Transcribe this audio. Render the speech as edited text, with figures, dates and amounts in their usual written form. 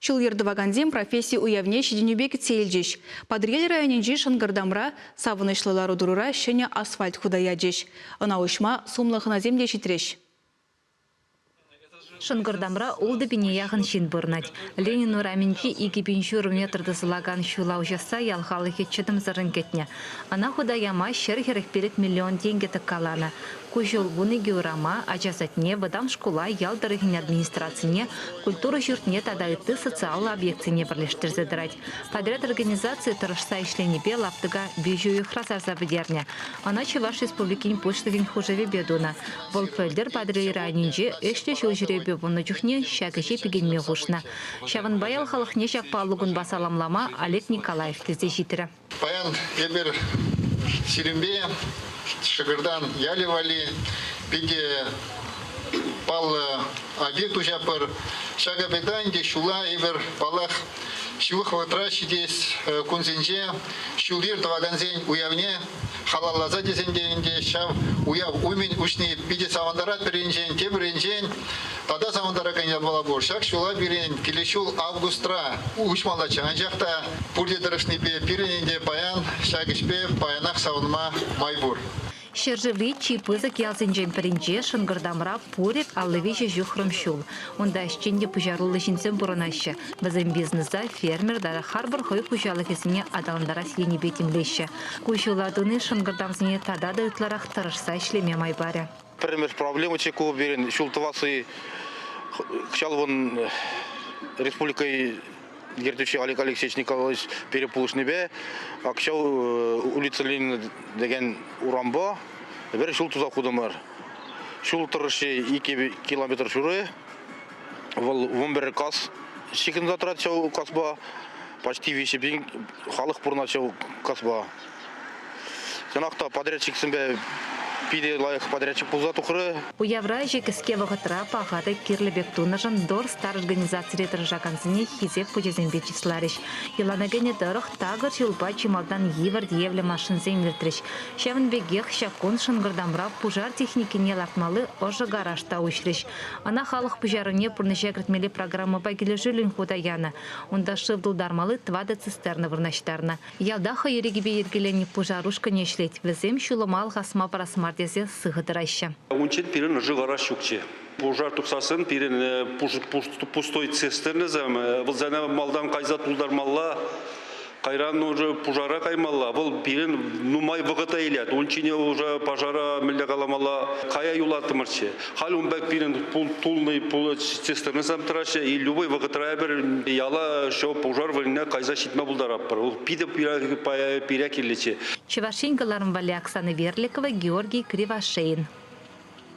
Ҫул-йӗр тӑвакансем професси уявне ҫитӗнӳпе кӗтсе илчӗҫ. Патӑрьел районӗнчи Шӑнкӑртамра савӑнӑҫлӑ лару-тӑрура ҫӗнӗ асфальт хута ячӗҫ. Ӑна уҫма сумлӑ хӑнасем те ҫитрӗҫ. Шӑнкӑртамра ултӑ пине яхӑн ҫын пурӑнать. Ленин урамӗнчи 2500 метр тӑсӑлакан ҫула уҫасса ял халӑхӗ чӑтӑмсӑррӑн кӗтнӗ. Ӑна хута яма 145 миллион тенкӗ тӑккаланӑ. Ку ҫул 12 урама, ача садне, вӑтам шкула, ял тӑрӑхӗн администрацине, культура ҫуртне тата ытти социаллӑ объектсене пӗрлештерсе тӑрать. Подряд организацийӗ тӑрӑшса ӗҫленипе лаптӑка виҫӗ уйӑхра сарса пӗтернӗ. Ӑна Чӑваш Республикин Пуҫлӑхӗн хушӑвӗпе тунӑ. Вӑл пӗлтӗр Патӑрьел районӗнче ӗҫлӗ ҫул ҫӳревпе пулнӑ чухне ҫак ӗҫе пикенме хушнӑ. Ҫавӑнпа ял халӑхне ҫак паллӑ кунпа саламлама Олег Николаев килсе ҫитрӗ. Паян эпир сирӗнпе Шӑкӑртан ялӗ валли питӗ паллӑ объект уҫатпӑр. Ҫак объекта ӗнтӗ ҫулла эпир, паллах, ҫывӑх вӑхӑтра ҫитес кунсенче ҫул-йӗр тӑвакансен уявне халалласа тесен те ӗнтӗ ҫав уяв умӗн уҫни питӗ савӑнтарать пӗринчен, тепӗринчен тата савӑнтаракан япала пур. Ҫак ҫула пирӗн килес ҫул августра уҫмаллаччӗ, анчах та пурте тӑрӑшнипе пирӗн ӗнтӗ паян ҫак ӗҫпе паянах савӑнма май пур. Ҫӗршыври чи пысӑк ялсенчен пӗринче Шӑнкӑртамра пурӗ 53 ҫухрӑм ҫул. Унта ӗҫчен те пуҫаруллӑ ҫынсем пурӑнаҫҫӗ. Вӗсем бизнеса, фермер тата харпӑр хӑй хуҫалӑхӗсене аталантарас енӗпе тимлеҫҫӗ. Ку ҫула туни Шӑнкӑртамсене тата та ытларах тӑрӑшса ӗҫлеме май парӗ. Пӗрремӗш проблема ку пирӗн ҫул тӑвасси кӑҫал вон республика ертӳҫи Олег Алексеевич Николаевич пире пулӑшнипе кӑҫал улица Ленина текен урампа пӗр ҫул туса хутӑмӑр. Ҫул тӑрӑшши 2 километр ҫурӑ. Вӑл 11 кас ҫыхӑнса тӑрать ҫав каспа. Почти 3 000 халӑх пурӑнать ҫав каспа. Чӑнах та подрядчиксемпе питӗ лайӑх подрядчик пулса тухрӗ. Уявра ӗҫе кӗске вӑхӑтра паха та кирлӗ пек тунӑшӑн Дорстар организацире тӑрӑшакансене хисеп хучӗсемпе чысларӗҫ. Йӑлана кӗнӗ тӑрӑх такӑр ҫулпа чи малтан йывӑр тиевлӗ машинсем иртрӗҫ. Ҫавӑн пекех ҫак кун Шӑнкӑртамра пушар техникине лартмалли ӑшӑ гараж та уҫрӗҫ. Ӑна халӑх пуҫарӑвне пурнӑҫа кӗртмелли программӑпа килӗшӳллӗн хута янӑ. Унта шыв тултармалли тӑватӑ цистерна вырнаҫтарнӑ. Ялта хӑй ирӗкӗпе йӗркеленнӗ пушар ушкӑнӗ ӗҫлет. Вӗсем ҫулӑма алхасма парас мар тесе сыхӑ тӑраҫҫӗ. Унччен пирӗн ӑшӑ гараж ҫукчӗ. Пушар тухсассӑн пирӗн пустой цистернӑсем вӗсене малтан кайса тултармалла, кайран уже пушара каймалла. Вӑл пирӗн нумай вӑхӑта илет. Унччине уже пожара мӗнле каламалла кая юлаттӑмӑрччӗ. Халь ун пек пирӗн тулнӑ цистернӑсем тӑраҫҫӗ и любой вӑхӑтра эпир яла шо пушар вырӑнне кайса ҫитме пултаратпӑр. Вӑл питӗ пире кирлӗччӗ. Чӑваш Ен кӑларӑм валли Оксана Верликова, Георгий Кривошеин.